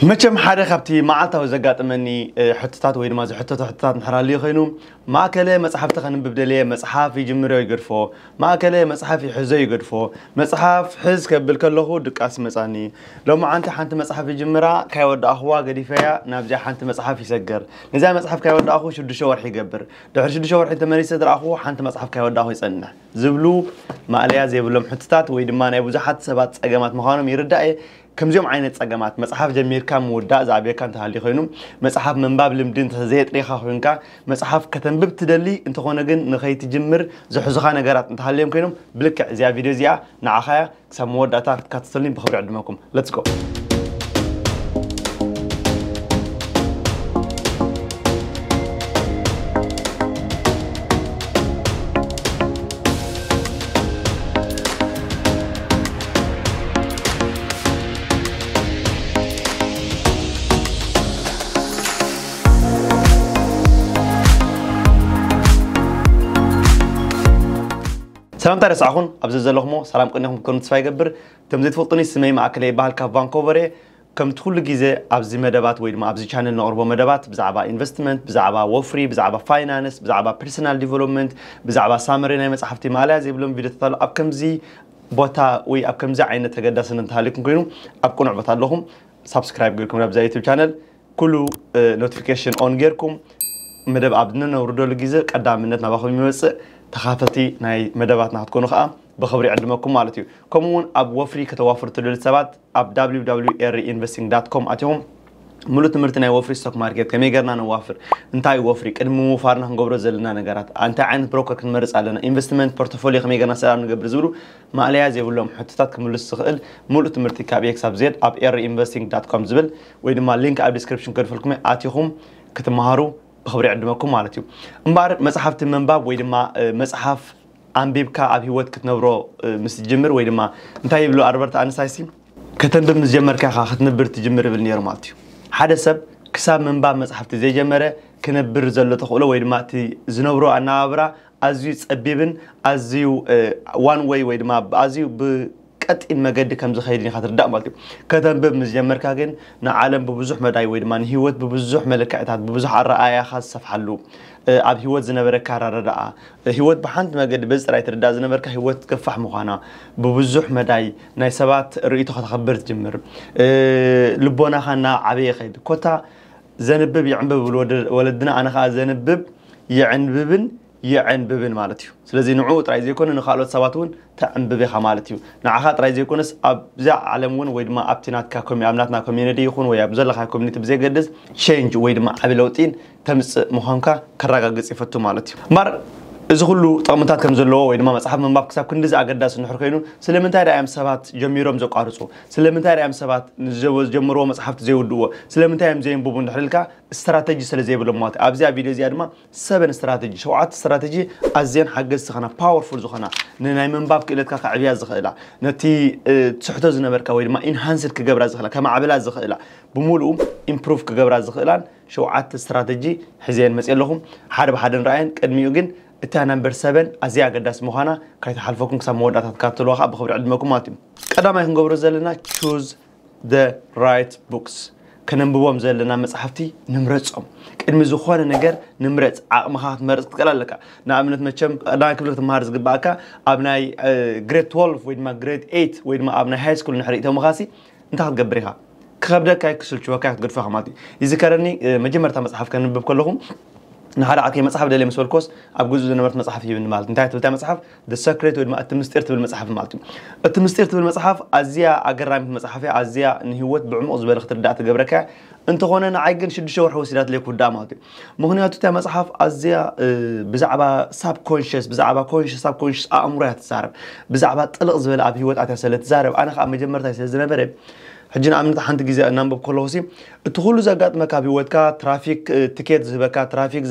መቸም ሓደ ካብቲ መዓልታዊ ዘጋጥመኒ ሕቶታት ወይ ድማ ዝሕተቶ ሕቶታት እንድሕር ሃልዩ ኮይኑ፣ ማእከለ መጽሓፍቲ ከንብብ ደልየ፣ መጽሓፍ ይጅምሮ ይገድፎ፣ ማእከለ መጽሓፍ ይሕዞ ይገድፎ፣ መጽሓፍ ሕዝ ከብል ከለኹ ድቃስ ይመጻኒ። ሎማዓንቲ ሓንቲ መጽሓፍ ይጅምራ ካይወዳእኽዋ ገዲፈያ ናብዚኣ ሓንቲ መጽሓፍ ይሰገር። ነዚኣ መጽሓፍ ካይወዳእኹ ሽዱሽተ ወርሒ ይገብር። ድሕሪ ሽዱሽተ ወርሒ ተመሊሰ ዝረኣኽዎ ሓንቲ መጽሓፍ ካይወዳእኹ ይጸንሕ። ዝብሉ ማእለያ ዘይብሎም ሕቶታት ወይ ድማ ናይ ብዙሓት ሰባት ጸገማት ምዃኖም ይርዳእ እየ። ከምዚኦም ዓይነት ጸገማት፣ መጽሓፍ ጀሚርካ ምውዳእ ዝኣብየካ እንተሃልዩ ኮይኑ፣ መጽሓፍ ምንባብ ልምዲ እንተዘየጥሪኻ ኮይንካ፣ መጽሓፍ ከተንብብ ትደሊ እንተኾነ ግን ንኸይትጅምር ዝሕዙኻ ነገራት እንተሃልዮም ኮይኖም፣ ብልክዕ እዚኣ ቪድዮ እዚኣ ንዓኻ እያ። ክሳብ መወዳእታ ክትካተተሉኒ ብኽብሪ ዕድመኩም። Let's go። ሰላምታ ረሳዕኹን ኣብ ዘለኹሞ ሰላም ቅኒኹም ክትኮኑ ተስፋ ይገብር። ከም ዘይትፈልጡኒ ስመይ ማእከለ ይበሃል፣ ካብ ቫንኮቨር እየ። ከምቲ ኩሉ ግዜ ኣብዚ መደባት ወይ ድማ ኣብዚ ቻነል ነቕርቦ መደባት ብዛዕባ ኢንቨስትመንት፣ ብዛዕባ ወፍሪ፣ ብዛዕባ ፋይናንስ፣ ብዛዕባ ፐርሰናል ዲቨሎፕመንት፣ ብዛዕባ ሳመሪ ናይ መጽሓፍቲ ማእለያ ዘይብሎም ቪድዮታት ኣሎ። ኣብ ከምዚ ቦታ ወይ ኣብ ከምዚ ዓይነት ተገዳስነት እንተሃልዩኩም ኮይኑ ኣብ ቅኑዕ ቦታ ኣለኹም። ሳብስክራይብ ጌርኩም ናብዛ ዩቱብ ቻነል ኩሉ ኖቲፊኬሽን ኦን ጌርኩም መደብ ኣብ ነነውርደሉ ግዜ ቀዳምነት ናባኹም ይመጽእ። ተኻፈልቲ ናይ መደባትና ክትኮኑ ከኣ ብኽብሪ ዕድመኩም ማለት እዩ። ከምኡ እውን ኣብ ወፍሪ ከተዋፍሩ ትደልዩ ሰባት ኣብ www ኤሪ ኢንቨስቲንግ ዳት ኮም ኣትኹም ሙሉእ ትምህርቲ ናይ ወፍሪ ስቶክ ማርኬት ከመይ ጌርና ነዋፍር፣ እንታይ እዩ ወፍሪ፣ ቅድሚ ምውፋርና ክንገብሮ ዘለና ነገራት፣ እንታይ ዓይነት ብሮከር ክንመርጽ ኣለና፣ ኢንቨስትመንት ፖርትፎሊዮ ከመይ ጌርና ሰላም ንገብር ዝብሉ ማእለያ ዘይብሎም ሕቶታት ክምልስ ዝኽእል ሙሉእ ትምህርቲ ካብ ኤ ክሳብ ዜድ ኣብ ኤሪ ኢንቨስቲንግ ዳት ኮም ዝብል ወይ ድማ ሊንክ ኣብ ዲስክሪፕሽን ከድፈልኩም ኣቲኹም ክትመሃሩ ብኽብሪ ዕድመኩም ማለት እዩ። እምበኣር መጽሓፍቲ ምንባብ ወይ ድማ መጽሓፍ ኣንቢብካ ኣብ ህይወት ክትነብሮ ምስ ትጅምር ወይ ድማ እንታይ ይብሉ ኣርበርት ኣንስታይንሲ፣ ከተንብብ ምስ ጀመርካ ኢኻ ክትንብር ትጅምር ይብል ነይሩ ማለት እዩ። ሓደ ሰብ ክሳብ ምንባብ መጽሓፍቲ ዘይጀመረ ክነብር ዘሎ ተኽእሎ ወይ ድማ እቲ ዝነብሮ ኣነባብራ ኣዝዩ ጸቢብን ኣዝዩ ዋን ወይ ወይ ድማ ኣዝዩ ብቀጢን መገዲ ከም ዝኸይድን ኢኻ ትርዳእ ማለት እዩ። ከተንብብ ምስ ጀመርካ ግን ንዓለም ብብዙሕ መዳይ ወይ ድማ ንህይወት ብብዙሕ መለክዕታት ብብዙሕ ኣረኣእያኻ ዝሰፍሓሉ፣ ኣብ ህይወት ዝነበረካ ኣረዳድኣ፣ ህይወት ብሓንቲ መገዲ በዚ ጥራይ ትርዳእ ዝነበርካ ህይወት ገፋሕ ምዃና፣ ብብዙሕ መዳይ ናይ ሰባት ርእይቶ ከተኸብር ትጅምር። ልቦናኻ እናዓበየ ይኸይድ። ኮታ ዘንብብ ይዕንብብ ይብሉ ወለድና፣ ኣነ ኸኣ ዘንብብ ይዕንብብን የዕንብብን ማለት እዩ። ስለዚ ንዕኡ ጥራይ ዘይኮነ ንኻልኦት ሰባት እውን ተዕንብብ ኢኻ ማለት እዩ። ንዓኻ ጥራይ ዘይኮነስ ኣብዛ ዓለም እውን ወይ ድማ ኣብቲ ናትካ ኮሚ-፣ ኣብ ናትና ኮሚዩኒቲ ይኹን ወይ ኣብ ዘለኻ ኮሚኒቲ ብዘይገድስ ቼንጅ ወይ ድማ ዓቢ ለውጢን ተምጽእ ምዃንካ ከረጋግጽ ይፈቱ ማለት እዩ። እምበር እዚ ኩሉ ጥቕምታት ከም ዘለዎ ወይ ድማ መጽሓፍ ምንባብ ክሳብ ክንድዚ ኣገዳሲ እንድሕር ኮይኑ ስለምንታይ ደኣ እዮም ሰባት ጀሚሮም ዘቋርጹ? ስለምንታይ ደኣ እዮም ሰባት ንዘ-፣ ዝጀምርዎ መጽሓፍቲ ዘይውድእዎ? ስለምንታይ እዮም ዘየንብቡ እንድሕር ኢልካ ስትራተጂ ስለ ዘይብሎም ማለት እዩ። ኣብዚኣ ቪድዮ እዚኣ ድማ ሰበን ስትራተጂ፣ ሸውዓተ ስትራተጂ ኣዝየን ሓገዝቲ ዝኾና፣ ፓወርፉል ዝኾና፣ ንናይ ምንባብ ክእለትካ ከዕብያ ዝኽእላ፣ ነቲ ትስሕቶ ዝነበርካ ወይ ድማ ኢንሃንስድ ክገብራ ዝኽእላ፣ ከማዕብላ ዝኽእላ፣ ብምሉኡ ኢምፕሩቭ ክገብራ ዝኽእላን ሸውዓተ ስትራተጂ ሒዘየን መፅየ ኣለኹ። ሓደ ብሓደ ንረኣየን። ቅድሚኡ ግን እታ ናምበር ሰበን ኣዝያ ኣገዳሲ ምዃና ካይተሓልፈኩም ክሳብ መወዳእታ ትከታተልዋ ከዓ ብኽብሪ ዕድመኩም ማለት እዩ። ቀዳማይ ክንገብሮ ዘለና ቹዝ the right books፣ ከነንብቦም ዘለና መጽሓፍቲ ንምረጾም። ቅድሚ ዝኾነ ነገር ንምረጽ፣ ዓቕምኻ ክትመርጽ ክትክእል ኣለካ። ንኣብነት መቸም ቀዳማይ ክፍሊ ክትመሃር ዝግባኣካ ኣብ ናይ ግሬድ ትወልቭ ወይ ድማ ግሬድ ኤይት ወይ ድማ ኣብ ናይ ሃይ ስኩል እንድሕር ርእይቶምኻሲ እንታይ ክትገብር ኢኻ? ክኸብደካ እዩ፣ ክስልችወካ እዩ፣ ክትገድፎ ኢኻ ማለት እዩ። ይዝከረኒ መጀመርታ መጽሓፍ ከንብብ ከለኹ ንሓደ ዓርከይ መጽሓፍ ደልየ ምስ በልኮስ ኣብ ግዝኡ ዝነበረት መጽሓፍ ይብኒ ማለት እንታይ ትብል እታ መጽሓፍ? The Secret ወይ ድማ እቲ ምስጢር ትብል መጽሓፍ ማለት እዩ። እቲ ምስጢር ትብል መጽሓፍ ኣዝያ ኣገራሚት መጽሓፍ እያ። ኣዝያ ንህይወት ብዕሙቕ ዝበለ ክትርዳእ ትገብረካ እያ። እንተኾነ ንዓይ ግን ሽዱሽተ ወርሒ ወሲዳትለይ ክውዳእ ማለት እዩ። ምኽንያቱ እታ መጽሓፍ ኣዝያ ብዛዕባ ሳብኮንሽስ ብዛዕባ ኮንሽስ ሳብኮንሽስ ኣእምሮ እያ ትዛረብ። ብዛዕባ ጥልቕ ዝበለ ኣብ ህይወት ኣትያ ስለ ትዛረብ ኣነ ከዓ መጀመርታይ ስለ ዝነበረ ሕጂ ንኣብነት ሓንቲ ግዜ እናንበብ ከለኹሲ እቲ ኩሉ ዘጋጥመካ ኣብ ህይወትካ ትራፊክ ትኬት ዝህበካ ትራፊክ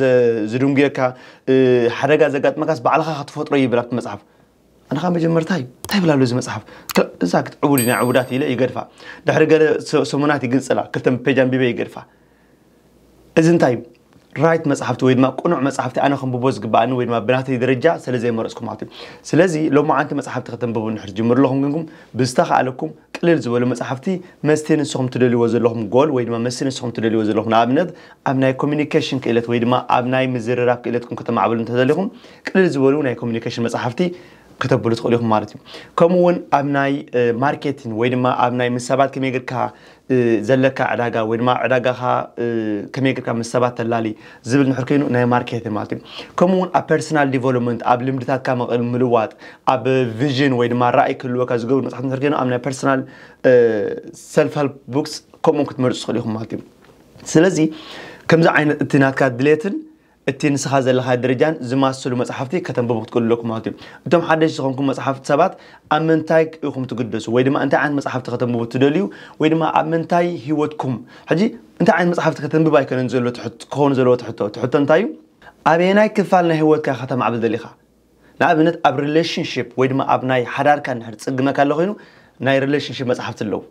ዝድንጉየካ ሓደጋ ዘጋጥመካስ ባዕልኻ ክትፈጥሮ ይብል ኣብቲ መፅሓፍ። ኣነ ከዓ መጀመርታይ እንታይ ይብል ኣሎ እዚ መፅሓፍ? እዛ ክትዕቡድ ናይ ዕቡዳት ኢለ ይገድፋ። ድሕሪ ገለ ሰሙናት ይግንፅላ ክልተ ፔጅ ኣንቢበ ይገድፋ። እዚ እንታይ እዩ? ራይት መጽሓፍቲ ወይ ድማ ቅኑዕ መጽሓፍቲ ኣነ ከንብቦ ዝግባኣኒ ወይ ድማ ብናተይ ደረጃ ስለ ዘይመረጽኩ ማለት እዩ። ስለዚ ሎማዓንቲ መጽሓፍቲ ከተንብቡ እንድሕር ትጅምሩ ኣለኹም፣ ግን ብዝተኻእለኩም ቅልል ዝበሉ መጽሓፍቲ፣ መስቲ ንስኹም ትደልይዎ ዘለኹም ጎል ወይ ድማ መስቲ ንስኹም ትደልይዎ ዘለኹም፣ ንኣብነት ኣብ ናይ ኮሚኒኬሽን ክእለት ወይ ድማ ኣብ ናይ ምዝርራብ ክእለትኩም ከተማዕብሉ እንተደሊኹም ቅልል ዝበሉ ናይ ኮሚኒኬሽን መጽሓፍቲ ከተብሉ ትኽእሉ ኢኹም ማለት እዩ። ከምኡ እውን ኣብ ናይ ማርኬቲንግ ወይ ድማ ኣብ ናይ ምስ ሰባት ከመይ ጌርካ ዘለካ ዕዳጋ ወይ ድማ ዕዳጋኻ ከመይ ጌርካ ምስ ሰባት ተላሊ ዝብል ንሕር ኮይኑ ናይ ማርኬቲንግ ማለት እዩ። ከምኡ እውን ኣብ ፐርሰናል ዲቨሎፕመንት፣ ኣብ ልምድታትካ ምልዋጥ፣ ኣብ ቪዥን ወይ ድማ ራእይ ክህልወካ ዝገብሩ መፅሓፍቲ ንሕር ኮይኑ ኣብ ናይ ፐርሰናል ሰልፍ ሄልፕ ቡክስ ከምኡ ክትመርፁ ትኽእሉ ኢኹም ማለት እዩ። ስለዚ ከምዚ ዓይነት እቲ ናትካ ድሌትን እቲ ንስኻ ዘለኻ ደረጃን ዝማስሉ መጽሓፍቲ ከተንብቡ ክትክእሉ ኣለኩም ማለት እዩ። እቶም ሓደሽ ዝኾንኩም መጽሓፍቲ ሰባት ኣብ ምንታይ ኢኹም ትግደሱ ወይ ድማ እንታይ ዓይነት መጽሓፍቲ ከተንብቡ ትደልዩ ወይ ድማ ኣብ ምንታይ ህይወትኩም ሕጂ እንታይ ዓይነት መጽሓፍቲ ከተንብብ ኣይኮነን ዘሎ ክኸውን ዘለዎ ትሕቶ። ትሕቶ እንታይ እዩ? ኣበየናይ ክፋል ናይ ህይወትካ ከተማዕብል ደሊኻ? ንኣብነት ኣብ ሪሌሽንሽፕ ወይ ድማ ኣብ ናይ ሓዳርካ እንድሕር ዝጽግመካ ኣሎ ኮይኑ ናይ ሪሌሽንሽፕ መጽሓፍቲ ኣለዉ።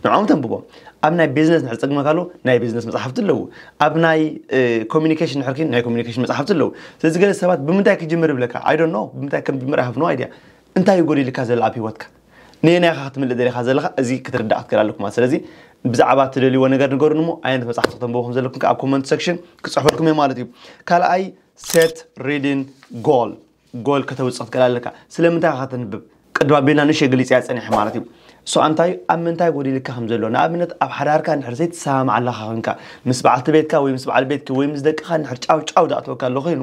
ንዕኦም ተንብቦም። ኣብ ናይ ቢዝነስ ንድሕር ዝጸግመካ ኣሎ ናይ ቢዝነስ መጽሓፍቲ ኣለዉ። ኣብ ናይ ኮሚኒኬሽን ንድሕር ናይ ኮሚኒኬሽን መጽሓፍቲ ኣለዉ። ስለዚ ገለ ሰባት ብምንታይ ክጅምር ይብለካ? I don't know ብምንታይ ከም ጅምር I have no idea። እንታይ እዩ ጎዲልካ ዘሎ ኣብ ህይወትካ? ንየናይ ኢኻ ክትምልእ ደሊኻ ዘለኻ? እዚ ክትርዳእ ክትክእል ኣለኩም ማለት። ስለዚ ብዛዕባ እትደልይዎ ነገር ንገሩን እሞ ዓይነት መጽሓፍቲ ክተንብቡ ከም ዘለኩም ኣብ ኮመንት ሴክሽን ክጽሕፈልኩም እየ ማለት እዩ። ካልኣይ set reading goal። ጎል ከተውፅእ ክትክእል ኣለካ። ስለምንታይ ኢኻ ከተንብብ? ቅድም ኣቢልና ንእሽተይ ገሊፀያ ፀኒሐ ማለት እዩ። እሱ እንታይ ኣብ ምንታይ ጎዲልካ ከም ዘሎ፣ ንኣብነት ኣብ ሓዳርካ እንድሕር ዘይትሰማማዕ ኣለኻ ኮንካ፣ ምስ በዓልቲ ቤትካ ወይ ምስ በዓል ቤትኪ ወይ ምስ ደቅኻ እንድሕር ጫው ጫው ዝኣተወካ ኣሎ ኮይኑ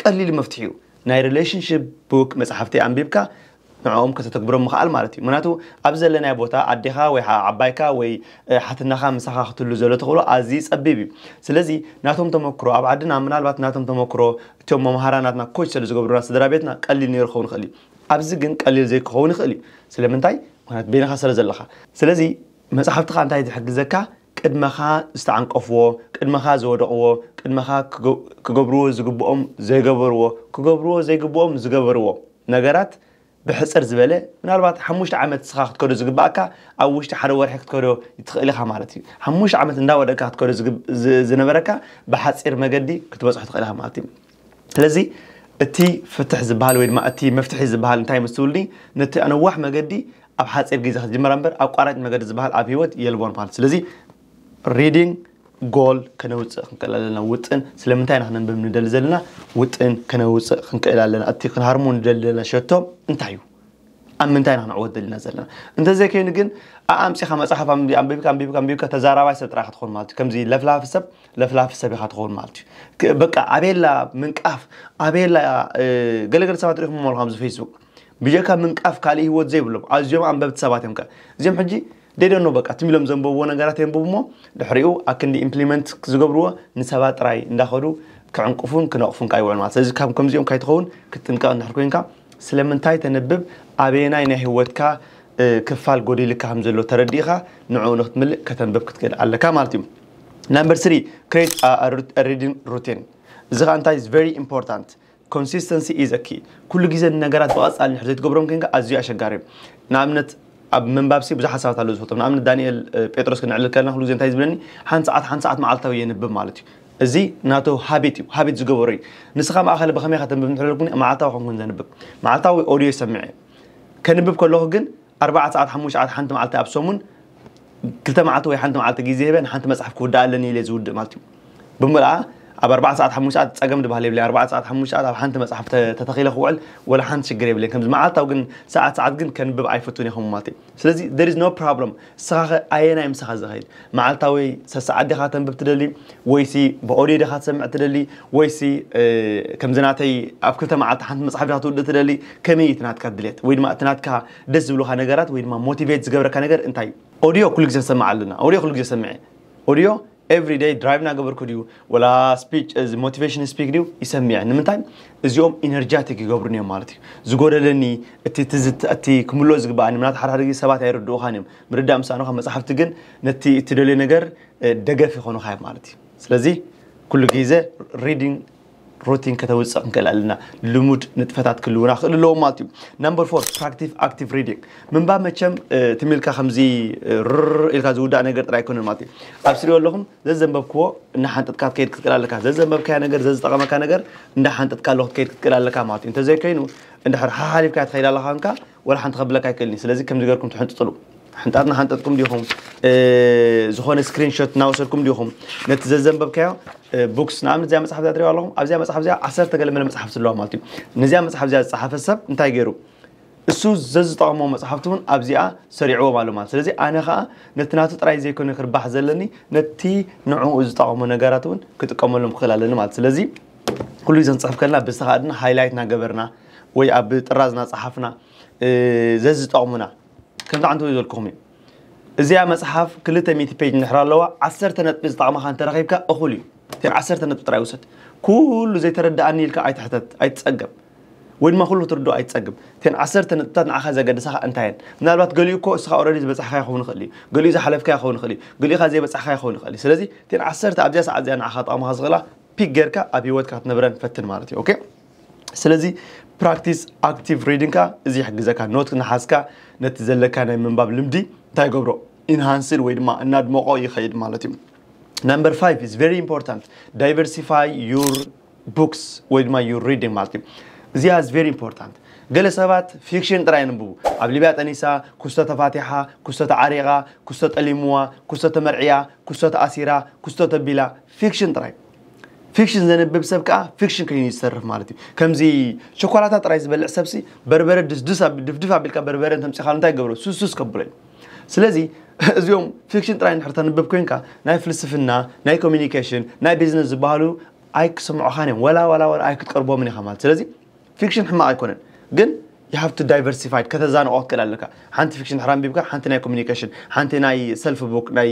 ቀሊል መፍትሒ እዩ። ናይ ሪሌሽንሽፕ ቡክ መፅሓፍቲ ኣንቢብካ ንዕኦም ከተተግብሮም ምኽኣል ማለት እዩ። ምክንያቱ ኣብ ዘለናዮ ቦታ ኣዴኻ ወይ ዓባይካ ወይ ሓትናኻ ምሳኻ ክትህሉ ዘሎ ተኽእሎ ኣዝዩ ፀቢብ እዩ። ስለዚ ናቶም ተመክሮ ኣብ ዓድና ምናልባት ናቶም ተመክሮ እቶም መምሃራናትና ኮች ስለ ዝገብሩና ስድራ ቤትና ቀሊል ነይሩ ክኸውን ይኽእል እዩ። ኣብዚ ግን ቀሊል ዘይክኸውን ይኽእል እዩ። ስለምንታይ? ምክንያቱ በይንኻ ስለ ዘለኻ። ስለዚ መፅሓፍትኻ እንታይ ዝሕግዘካ? ቅድመኻ ዝተዓንቀፍዎ፣ ቅድመኻ ዝወደቕዎ፣ ቅድመኻ ክገብርዎ ዝግብኦም ዘይገበርዎ፣ ክገብርዎ ዘይግብኦም ዝገበርዎ ነገራት ብሕፅር ዝበለ ምናልባት ሓሙሽተ ዓመት ንስኻ ክትከዶ ዝግብኣካ ኣብ ውሽጢ ሓደ ወርሒ ክትከዶ ትኽእል ኢኻ ማለት እዩ። ሓሙሽተ ዓመት እንዳወደቅካ ክትከዶ ዝነበረካ ብሓፂር መገዲ ክትበፅሖ ትኽእል ኢኻ ማለት እዩ። ስለዚ እቲ ፍትሕ ዝበሃል ወይ ድማ እቲ መፍትሒ ዝበሃል እንታይ ምስ ትብልኒ ነቲ ኣነዋሕ መገዲ ኣብ ሓፂር ግዜ ክትጅመር እምበር ኣቋራጭ መገዲ ዝበሃል ኣብ ህይወት የልቦን ማለት። ስለዚ ሪዲንግ ጎል ከነውፅእ ክንክእል ኣለና። ውጥን ስለምንታይ ኢና ክነንብብ ንደሊ ዘለና ውጥን ከነውፅእ ክንክእል ኣለና። እቲ ክንሃርሞ ንደሊ ዘለና ሸቶ እንታይ እዩ? ኣብ ምንታይ ኢና ክንዕወት ደሊና ዘለና? እንተዘይከይኑ ግን ኣምፂኻ መፅሓፍ ኣንቢብካ ኣንቢብካ ኣንቢብካ ተዛራባይ ሰብ ጥራይ ክትኸውን ማለት እዩ። ከምዚ ለፍላፊ ሰብ ለፍላፊ ሰብ ኢኻ ትኸውን ማለት እዩ። በቃ ኣቤላ ምንቃፍ ኣቤላ ገለገለ ሰባት ሪኹም ማለት ኣብዚ ፌስቡክ ብጀካ ምንቃፍ ካልእ ህይወት ዘይብሎም ኣዝዮም ኣንበብቲ ሰባት እዮም። እዚኦም ሕጂ ደደኖ በቃ ትም ኢሎም ዘንበብዎ ነገራት የንብቡ እሞ ድሕሪኡ ኣክንዲ ኢምፕሊመንት ዝገብርዎ ንሰባት ጥራይ እንዳኸዱ ክዕንቅፉን ክነቕፉን ካ ይውዕል ማለት። ስለዚ ካብ ከምዚኦም ካይትኸውን ክትጥንቀቕ እንድሕር ኮይንካ ስለምንታይ ተንብብ ኣበየናይ ናይ ህይወትካ ክፋል ጎዲልካ ከም ዘሎ ተረዲእኻ ንዕኡ ንክትምልእ ከተንብብ ክትክእል ኣለካ ማለት እዩ። ናምበር ስሪ ክሬት ሪዲን ሩቲን። እዚ ከዓ እንታይ very important consistency is a key። ኩሉ ግዜ ንነገራት ብቐጻሊ ንድሕር ዘይትገብሮም ኮንካ ኣዝዩ ኣሸጋሪ እዩ። ንኣብነት ኣብ ምንባብ ሲ ብዙሓት ሰባት ኣለዉ ዝፈቶም። ንኣብነት ዳንኤል ጴጥሮስ ክነዕልል ከለና ኩሉ ግዜ እንታይ ዝብለኒ ሓንቲ ሰዓት ሓንቲ ሰዓት መዓልታዊ የንብብ ማለት እዩ። እዚ ናቱ ሃቢት እዩ። ሃቢት ዝገበሮ እዩ። ንስኻ ማእኸለ ብኸመይ ከተንብብ እንድሕር ኢልኩኒ መዓልታዊ ከምኩን ዘንብብ መዓልታዊ ኦዲዮ ይሰምዕ እየ። ከንብብ ከለኹ ግን ኣርባዓ ሰዓት ሓሙሽተ ሰዓት ሓንቲ መዓልቲ ኣብ ሰሙን ክልተ መዓልቲ ወይ ሓንቲ መዓልቲ ግዜ ሂበ ንሓንቲ መፅሓፍ ክውዳእ ኣለኒ ኢለ ዝውድእ ማለት እዩ። ብምልኣ ኣብ ኣርባዓ ሰዓት ሓሙሽተ ሰዓት ፀገም ድባሃል የብለይ። ኣርባዓ ሰዓት ሓሙሽተ ሰዓት ኣብ ሓንቲ መፅሓፍ ተተኺለ ክውዕል ወላ ሓንቲ ሽግር የብለይ። ከምዚ መዓልታዊ ግን ሰዓት ሰዓት ግን ከንብብ ኣይፈቱን ኢኹም ማለት እዩ። ስለዚ there is no problem። ንስኻ ኣየናይ ምሳኻ ዝኸይድ መዓልታዊ ሰሰዓት ዲኻ ተንብብ ትደሊ ወይሲ ብኦዲዮ ዲኻ ትሰምዕ ትደሊ ወይሲ ከምዚ ናተይ ኣብ ክልተ መዓልቲ ሓንቲ መፅሓፍ ዲኻ ትውድእ ትደሊ? ከመይ እቲ ናትካ ድሌት ወይ ድማ እቲ ናትካ ደስ ዝብሉካ ነገራት ወይ ድማ ሞቲቬት ዝገብረካ ነገር እንታይ እዩ? ኦዲዮ ኩሉ ግዜ ንሰምዕ ኣለና። ኦዲዮ ኩሉ ግዜ ሰምዐ ኦዲዮ ኤቭሪ ደይ ድራይቭ እናገበርኩ ድዩ ወላ ስፒች ሞቲቬሽን ስፒክ ድዩ ይሰምዐ። ንምንታይ? እዚኦም ኢነርጃቲክ ይገብሩኒ እዮም ማለት እዩ። ዝጎደለኒ እቲ ትዝት እቲ ክምልኦ ዝግባኣኒ ምናት ሓደ ሓደ ግዜ ሰባት ኣይርድኡኻን እዮም። ምርዳእ ምሳኖኻ መፅሓፍቲ ግን ነቲ እትደልዮ ነገር ደገፍ ይኾኑኻ እዮም ማለት እዩ። ስለዚ ኩሉ ግዜ ሪዲንግ ሩቲን ከተውፅእ ክንክእል ኣለና። ልሙድ ንጥፈታት ክህልውና ክእል ኣለዎ ማለት እዩ። ነምበር ፎር፣ ፕራክቲቭ ኣክቲቭ ሪዲንግ። ምንባብ መቸም ትም ኢልካ ከምዚ ርር ኢልካ ዝውዳእ ነገር ጥራይ ኣይኮነን ማለት እዩ። ኣብ ስሪኦ ኣለኹም ዘዘንበብክዎ እናሓንጠጥካ ክትከይድ ክትክእል ኣለካ። ዘዘንበብካያ ነገር ዘዝጠቐመካ ነገር እንዳሓንጠጥካ ኣለኹ ክትከይድ ክትክእል ኣለካ ማለት እዩ። እንተዘይኮይኑ እንድሕር ሓሓሊፍካ ትኸይድ ኣለካ ንካ ወላ ሓንቲ ከብለካ ኣይክእልኒ። ስለዚ ከምዚ ገርኩም ትሕንጥጥሉ። ሕንጣጥ እናሓንጠጥኩም ዲኹም? ዝኾነ ስክሪንሾት እናወሰድኩም ዲኹም? ነቲ ዘዘንበብካዮ፣ ቡክስ ንኣብነት እዚኣ መፅሓፍ እዚኣ ትሪእዋ ኣለኹም? ኣብዚኣ መፅሓፍ እዚኣ ዓሰርተ ገለ መለ መፅሓፍቲ ኣለዋ ማለት እዩ። ነዚኣ መፅሓፍ እዚኣ ዝፀሓፈ ሰብ እንታይ ገይሩ? እሱ ዘዝጠቕሞ መፅሓፍቲ እውን ኣብዚኣ ሰሪዕዎም ኣሎ ማለት። ስለዚ ኣነ ከዓ ነቲ ናቱ ጥራይ ዘይኮነ ክርባሕ ዘለኒ፣ ነቲ ንዕኡ ዝጠቕሞ ነገራት እውን ክጥቀመሎም ክኽእል ኣለኒ ማለት። ስለዚ ኩሉ ግዜ ክንፅሕፍ ከለና ብዝተኻእድና ሃይላይት እናገበርና ወይ ኣብ ጥራዝ እናፀሓፍና ዘዝጠቕሙና ከምዚ ዓንተው ዝበልኩኹም እዩ። እዚኣ መፅሓፍ ክልተ ሚእቲ ፔጅ እንድሕር ኣለዋ፣ ዓሰርተ ነጥቢ ዝጠቕመኻ እንተረኺብካ እኹል እዩ። እተን ዓሰርተ ነጥቢ ጥራይ ውሰድ። ኩሉ ዘይተረድኣኒ ኢልካ ኣይትሕተት፣ ኣይትፀገም። ወይ ድማ ኩሉ ክትርድኦ ኣይትፀግም። እተን ዓሰርተ ነጥብታት ንዓኻ ዘገድሳኻ እንታይ እየን? ምናልባት ገሊኡ እኮ እስኻ ኦረዲ ዝበፃሕካ ይኸውን ይኽእል እዩ። ገሊኡ ዝሓለፍካ ይኸውን ይኽእል እዩ። ገሊኡ ካ ዘይበፃሕካ ይኸውን ይኽእል እዩ። ስለዚ እተን ዓሰርተ ኣብዚኣ ሰዓት እዚኣ ንዓኻ ጠቕመኻ ዝኽእላ ፒክ ጌርካ ኣብ ህይወትካ ክትነብረን ፈትን ማለት እዩ። ኦኬ? ስለዚ ፕራክቲስ ኣክቲቭ ሪዲንግካ እዚ ይሕግዘካ። ኖት እናሓዝካ ነቲ ዘለካ ናይ ምንባብ ልምዲ እንታይ ይገብሮ? ኢንሃንስድ ወይ ድማ እናድመቆ ይኸይድ ማለት እዩ። Number five is very important. Diversify your books ወይ ድማ your reading ማለት እዩ። እዚኣ is very important። ገለ ሰባት ፊክሽን ጥራይ የንብቡ። ኣብ ሊብያ ጠኒሳ፣ ኩስቶ ተፋቲሓ፣ ኩስቶ ተዓሪቓ፣ ኩስቶ ጠሊምዋ፣ ኩስቶ ተመርዕያ፣ ኩስቶ ተኣሲራ፣ ኩስቶ ተቢላ፣ ፊክሽን ጥራይ። ፊክሽን ዘንብብ ሰብ ከዓ ፊክሽን ኮይኑ ዝሰርፍ ማለት እዩ። ከምዚ ሸኮላታ ጥራይ ዝበልዕ ሰብሲ በርበረ ድስድስ ኣብ- ድፍድፍ ኣቢልካ በርበረ እንተምፂኻሉ እንታይ ይገብሮ? ሱስሱስ ከብሎ እዩ። ስለዚ እዚኦም ፊክሽን ጥራይ እንድሕር ተንብብ ኮይንካ ናይ ፍልስፍና፣ ናይ ኮሚኒኬሽን፣ ናይ ቢዝነስ ዝበሃሉ ኣይክስምዑኻን እዮም። ወላ ዋላ ዋላ ኣይክትቀርቦምን ኢኻ ማለት። ስለዚ ፊክሽን ሕማቕ ኣይኮነን፣ ግን you have to diversify፣ ከተዛንቆ ክትክእል ኣለካ። ሓንቲ ፊክሽን ድሕር ኣንቢብካ ሓንቲ ናይ ኮሚኒኬሽን፣ ሓንቲ ናይ ሰልፍ ቡክ፣ ናይ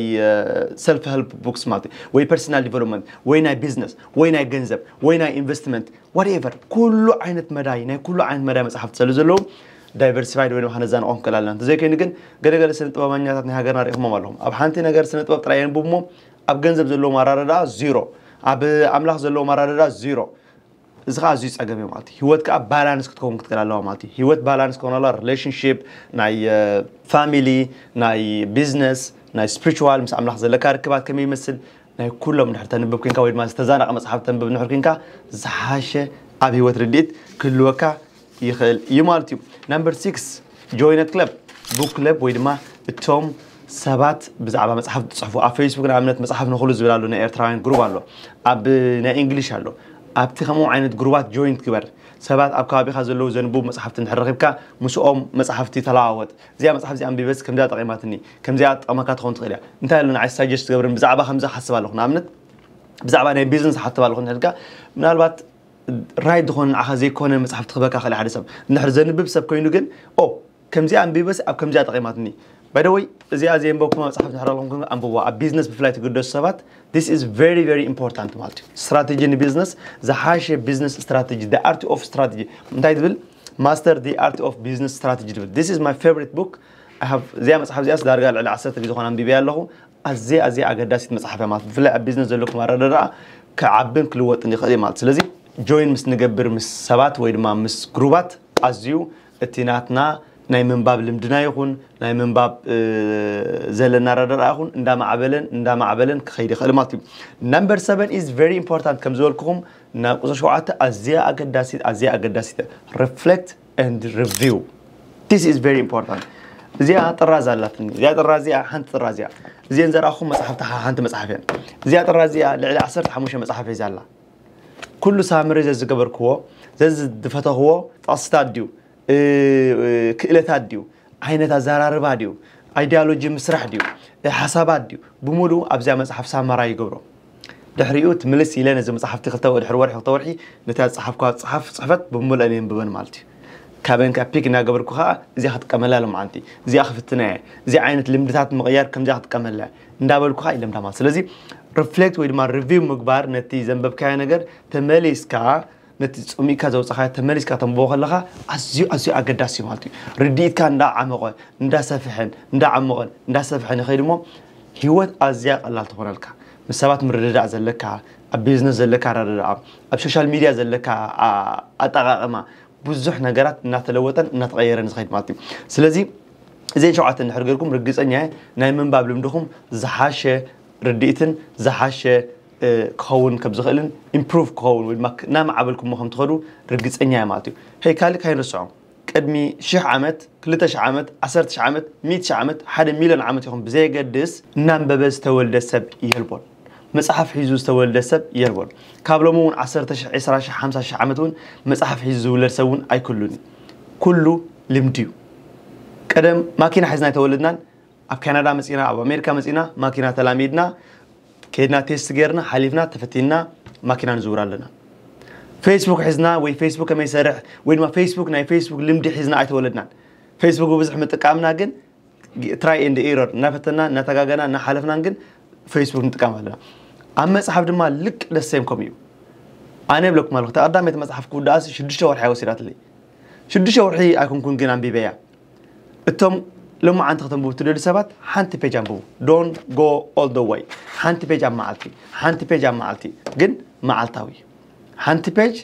ሰልፍ ሄልፕ ቡክስ ማለት እዩ፣ ወይ ፐርሰናል ዲቨሎፕመንት ወይ ናይ ቢዝነስ ወይ ናይ ገንዘብ ወይ ናይ ኢንቨስትመንት፣ ዋትኤቨር፣ ኩሉ ዓይነት መዳይ፣ ናይ ኩሉ ዓይነት መዳይ መፅሓፍቲ ስለ ዘለዉ ዳይቨርሲፋይድ ወይ ድማ ከነዛንቆ ክንክእል ኣለና። እንተዘይኮይኑ ግን ገለገለ ስነ ጥበበኛታት ናይ ሃገርና ርኢኹሞም ኣለኹም። ኣብ ሓንቲ ነገር ስነ ጥበብ ጥራይ የንብቡ እሞ ኣብ ገንዘብ ዘለዎም ኣራዳድኣ ዚሮ፣ ኣብ ኣምላኽ ዘለዎም ኣራዳድኣ ዚሮ። እዚ ከዓ ኣዝዩ ፀገም እዩ ማለት እዩ። ህይወት ከዓ ባላንስ ክትከውን ክትክእል ኣለዋ ማለት እዩ። ህይወት ባላንስ ክኸውን ኣለዋ። ሪሌሽንሽፕ፣ ናይ ፋሚሊ፣ ናይ ቢዝነስ፣ ናይ ስፕሪቹዋል፣ ምስ ኣምላኽ ዘለካ ርክባት ከመይ ይመስል፣ ናይ ኩሎም ድሕር ተንብብ ኮንካ ወይ ድማ ዝተዛናቐ መፅሓፍ ተንብብ ንሕር ኮንካ ዝሓሸ ኣብ ህይወት ርድኢት ክህልወካ ይኽእል እዩ ማለት እዩ። ናምበር ሲክስ፣ ጆይነት ክለብ፣ ቡክ ክለብ ወይ ድማ እቶም ሰባት ብዛዕባ መፅሓፍ ትፅሕፉ ኣብ ፌስቡክ ንኣብነት መፅሓፍ ንኽሉ ዝብል ኣሎ፣ ናይ ኤርትራውያን ግሩብ ኣሎ፣ ኣብ ናይ እንግሊሽ ኣሎ። ኣብቲ ከምኡ ዓይነት ግሩባት ጆይንት ግበር። ሰባት ኣብ ከባቢኻ ዘለዉ ዘንብቡ መፅሓፍቲ እንድሕር ረኺብካ ምስኦም መፅሓፍቲ ተለዋወጥ። እዚኣ መፅሓፍ እዚኣ ኣንቢበስ ከምዚኣ ጠቒማትኒ፣ ከምዚኣ ጠቐመካ ትኸውን ትኽእል እያ። እንታይ ኣሎ ንዓይ ሳጀስት ትገብርን ብዛዕባ ከምዚ ክሓስብ ኣለኹ ንኣብነት ብዛዕባ ናይ ቢዝነስ ሓተብ ኣለኹ እንድሕር ኢልካ ምናልባት ራይት ዝኾነ ንዓኻ ዘይኮነ መፅሓፍ ትኽበካ ክእል ሓደ ሰብ እንድሕር ዘንብብ ሰብ ኮይኑ ግን ኦ ከምዚኣ ኣንቢበስ ኣብ ከምዚኣ ጠቒማትኒ። ባይደወይ እዚኣ ዘየንበብኩማ መፅሓፍ ድሕር ኣለኹም ኮይኑ ኣንብቦ ኣብ ቢዝነስ ብፍላይ ትግደሱ ሰባት this is very very important ማለት እዩ። ስትራቴጂ ንቢዝነስ ዝሓሸ ቢዝነስ ስትራቴጂ the art of strategy እንታይ ትብል? Master the art of business strategy ትብል። This is my favorite book. I have እዚኣ መፅሓፍ እዚኣስ ዳርጋ ልዕሊ ዓሰርተ ግዜ ኾን ኣንቢበያ ኣለኹ። ኣዝያ ኣዝያ ኣገዳሲት መፅሓፍ እያ ማለት ብፍላይ ኣብ ቢዝነስ ዘለኩም ኣረዳድኣ ክዓብን ክልወጥን ይኽእል እዩ ማለት። ስለዚ ጆይን ምስ ንገብር ምስ ሰባት ወይ ድማ ምስ ግሩባት ኣዝዩ እቲ ናትና ናይ ምንባብ ልምድና ይኹን ናይ ምንባብ ዘለና ኣረዳድኣ ይኹን እንዳማዕበለን እንዳማዕበለን ክኸይድ ይኽእል ማለት እዩ። Number seven is very important ከም ዝበልኩኹም ናብ ቁፅሪ ሸውዓተ ኣዝያ ኣገዳሲት ኣዝያ ኣገዳሲት reflect and review. This is very important. እዚኣ ጥራዝ ኣላትኒ። እዚኣ ጥራዝ እዚኣ ሓንቲ ጥራዝ እያ። እዚአን ዘርኣኹም መፅሓፍቲ ሓንቲ መፅሓፍ እየን። እዚኣ ጥራዝ እዚኣ ልዕሊ ዓሰርተ ሓሙሽተ መፅሓፍ ሒዛ ኣላ። ኩሉ ሳምሪ ዘዝገበርክዎ ዘዝድፈተኽዎ ጥቕስታት ድዩ፣ ክእለታት ድዩ፣ ዓይነት ኣዘራርባ ድዩ፣ ኣይዲዮሎጂ ምስራሕ ድዩ፣ ሓሳባት ድዩ፣ ብምሉኡ ኣብዚኣ መፅሓፍ ሳማራ ይገብሮ። ድሕሪኡ ትምልስ ኢለ ነዚ መፅሓፍቲ ክልተ ድሕሪ ወርሒ ክልተ ወርሒ ነቲ ዝፀሓፍኳ ፅሓፍ ፅሕፈት ብምሉአን የንብበን ማለት እዩ። ካበን ካብ ፒክ እናገበርኩ ከዓ እዚኣ ክጥቀመላ ሎምዓንቲ፣ እዚኣ ክፍትና እየ፣ እዚ ዓይነት ልምድታት ምቕያር ከምዚኣ ክጥቀመላ እየ እንዳበልኩ ከዓ ይለምዳ ማለት። ስለዚ ሪፍሌክት ወይ ድማ ሪቪው ምግባር ነቲ ዘንበብካዮ ነገር ተመሊስካ ነቲ ጸሚቕካ ዘውጻኻዮ ተመሊስካ ተንብቦ ከለኻ ኣዝዩ ኣዝዩ ኣገዳሲ እዩ ማለት እዩ። ርድኢትካ እንዳዓመቐ እንዳሰፍሐን እንዳዓመቐን እንዳሰፍሐን ይኸይድ እሞ ህይወት ኣዝያ ቀላል ትኾነልካ። ምስ ሰባት ምርድዳእ ዘለካ፣ ኣብ ቢዝነስ ዘለካ ኣረዳድኣ፣ ኣብ ሶሻል ሚድያ ዘለካ ኣጠቃቀማ፣ ብዙሕ ነገራት እናተለወጠን እናተቀየረን ዝኸይድ ማለት እዩ። ስለዚ እዚን ሸውዓተ እንድሕር ገርኩም ርግፀኛ እየ ናይ ምንባብ ልምድኹም ዝሓሸ ርድኢትን ዝሓሸ ክኸውን ከም ዝኽእልን ኢምፕሩቭ ክኸውን ወይ ድማ እናማዕበልኩሞ ከም ትኸዱ ርግፀኛ እየ ማለት እዩ። ሄይ ካልእ ካይንርስዖ ቅድሚ ሽሕ ዓመት፣ ክልተ ሽሕ ዓመት፣ ዓሰርተ ሽሕ ዓመት፣ ሚእቲ ሽሕ ዓመት፣ ሓደ ሚልዮን ዓመት ይኹን ብዘየገድስ እናንበበ ዝተወልደ ሰብ የልቦን። መፅሓፍ ሒዙ ዝተወልደ ሰብ የልቦን። ካብ ሎሚ እውን ዓሰርተ ሽሕ፣ ዕስራ ሽሕ፣ ሓምሳ ሽሕ ዓመት እውን መፅሓፍ ሒዙ ዝውለድ ሰብ እውን ኣይክሉን እዩ። ኩሉ ልምዲ እዩ። ቀደም ማኪና ሒዝና ኣይተወለድናን። ኣብ ካናዳ መፂና፣ ኣብ ኣሜሪካ መፂና፣ ማኪና ተላሚድና፣ ከይድና ቴስት ጌርና ሓሊፍና ተፈቲንና ማኪና ንዝውር ኣለና። ፌስቡክ ሒዝና ወይ ፌስቡክ ከመይ ይሰርሕ ወይ ድማ ፌስቡክ ናይ ፌስቡክ ልምዲ ሒዝና ኣይተወለድናን። ፌስቡክ ብብዝሒ ምጥቃምና ግን ትራይ ኤንድ ኤረር እናፈተና እናተጋገና እናሓለፍናን ግን ፌስቡክ ንጥቀም ኣለና። ኣብ መፅሓፍ ድማ ልክ ደሰም ከም እዩ። ኣነ ይብለኩም ኣለኹ እታ ቀዳመይቲ መፅሓፍ ክውድኣሲ ሽዱሽተ ወርሒ ኣይወሲዳትለይ። ሽዱሽተ ወርሒ ኣይኮንኩን ግን ኣንቢበያ። እቶም ሎማዓንቲ ከተንብቡ ትደልዩ ሰባት ሓንቲ ፔጅ ኣንብቡ። Don't go all the way። ሓንቲ ፔጅ ኣብ መዓልቲ፣ ሓንቲ ፔጅ ኣብ መዓልቲ ግን መዓልታዊ። ሓንቲ ፔጅ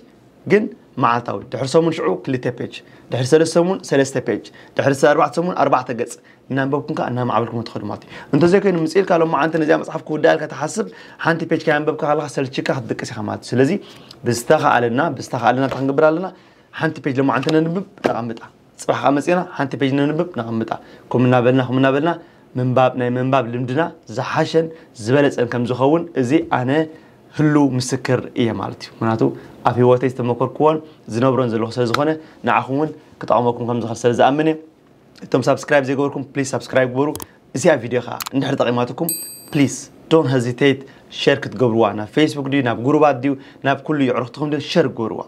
ግን መዓልታዊ። ድሕሪ ሰሙን ሽዑ ክልተ ፔጅ፣ ድሕሪ ሰለስተ ሰሙን ሰለስተ ፔጅ፣ ድሕሪ ኣርባዕተ ሰሙን ኣርባዕተ ገፅ እናንበብኩም ከዓ እናማዕበልኩም ትኸዱ ማለት እዩ። እንተዘይኮይኑ ምፅእ ኢልካ ሎማዓንቲ ነዚኣ መፅሓፍ ክውዳእ ኢልካ ትሓስብ ሓንቲ ፔጅ ከያንበብካ ከለካ ሰልችካ ክትድቅስ ኢኻ ማለት እዩ። ስለዚ ብዝተኻኣለና ብዝተኻኣለና እንታይ ክንገብር ኣለና? ሓንቲ ፔጅ ሎማዓንቲ ነንብብ፣ ነቐምጣ። ፅባሕ ከዓ መፂና ሓንቲ ፔጅ ነንብብ፣ ነቐምጣ። ከም እናበልና ከም እናበልና ምንባብ ናይ ምንባብ ልምድና ዝሓሸን ዝበለፀን ከም ዝኸውን እዚ ኣነ ህሉ ምስክር እየ ማለት እዩ። ምክንያቱ ኣብ ህይወተይ ዝተመከርክዎን ዝነብሮን ዘለኹ ስለ ዝኾነ ንዓኹም እውን ክጠቕመኩም ከም ዝኽእል ስለ ዝኣምን እየ። እቶም ሳብስክራይብ ዘይገበርኩም ፕሊዝ ሳብስክራይብ ግበሩ። እዚኣ ቪድዮ ከዓ እንድሕር ጠቂማትኩም ፕሊዝ don't hesitate ሸር ክትገብርዋ ናብ ፌስቡክ ድዩ ናብ ጉሩባት ድዩ ናብ ኩሉ የዕሩኽትኹም ድዩ ሸር ግበርዋ።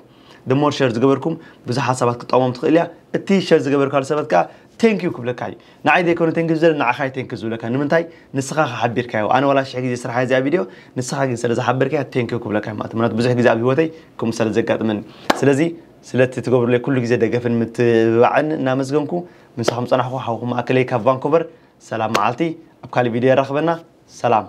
ደሞር ሸር ዝገበርኩም ብዙሓት ሰባት ክጠቕሞም ትኽእል እያ። እቲ ሸር ዝገበርካሉ ሰባት ከዓ ቴንኪዩ ክብለካ እዩ። ንዓይ ዘይኮነ ቴንኪዩ ዝደለ ንዓኻ እዩ ቴንኪዩ ዝብለካ። ንምንታይ ንስኻ ሓቢርካዮ። ኣነ ዋላ ሽሕ ግዜ ስራሕ እዚኣ ቪድዮ ንስኻ ግን ስለ ዝሓበርካዮ ቴንኪዩ ክብለካ እዩ ማለት ምክንያቱ ብዙሕ ግዜ ኣብ ህይወተይ ከምኡ ስለ ዘጋጥመኒ። ስለዚ ስለቲ ትገብሩለይ ኩሉ ግዜ ደገፍን ምትብባዕን እናመስገንኩ ምሳኹም ፀናሕኩ ሓውኩም ማእከለይ ካብ ቫንኮቨር። ሰላም መዓልቲ። ኣብ ካልእ ቪድዮ የራኽበና። ሰላም።